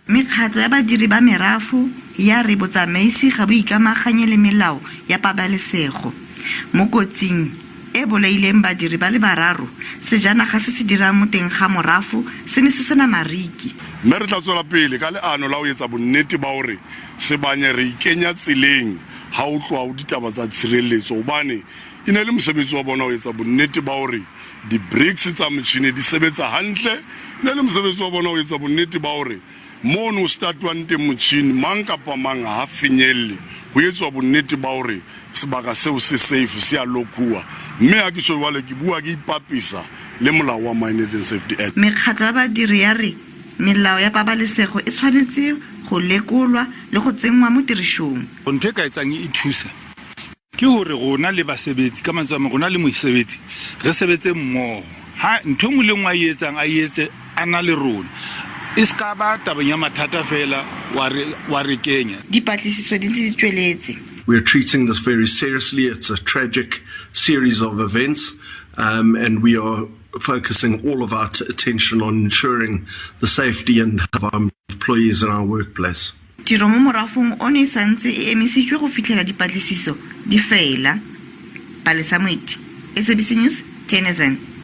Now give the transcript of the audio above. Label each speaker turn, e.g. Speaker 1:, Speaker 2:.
Speaker 1: Mekgatlho ya badiri ba merafo ya re botsamaisi ga bo ikamaganye le melao ya pabalesego. Mo kotsing e bolaileng badiri ba le bararo, sejanaga se se dirang mo teng ga morafo se ne se sena mariki.
Speaker 2: Mme re tla tswela pele ka leano la ho etsa bonnete ba hore Sibanye re ikenya tseleng ha ho tloha ho ditaba tsa tshireletso hobane e ne e le mosebetsi wa bona ho etsa bonnete ba hore di-bricks tsa motjhini di sebetsa hantle. E ne e le mosebetsi wa bona ho etsa bonnete ba hore mono ho statuwang teng motjhini mang kapa mang ha finyelle, ho etswa bonnete ba hore sebaka seo se safe, se a lokhuwa. Mme ha ke tjho jwalo ke bua ke ipapisa le molao wa Mine Health and Safety Act.
Speaker 1: Mekgatlo ya badiri ya re melao ya pabalesego e tshwanetse go lekolwa le go tsenngwa mo tirišong.
Speaker 3: Ntho e ka etsang e thuse ke hore rona le basebetsi, ka mantswe a mang, rona le mosebetsi re sebetse mmoho. Ha ntho e nngwe le nngwe a e etsang a e etse a na le rona, e se ka ba tabeng ya mathata feela wa re, wa re kenya.
Speaker 1: Dipatlisiso di ntse di tsweletse.
Speaker 4: We are treating this very seriously. It's a tragic series of events, and we are focusing all of our attention on ensuring the safety and health of our employees in our workplace.
Speaker 1: Tiro mo morafong ono e sa ntse e emisitswe go fitlhela dipatlisiso di fela. Palesa Moeti, SABC News, Theunissen.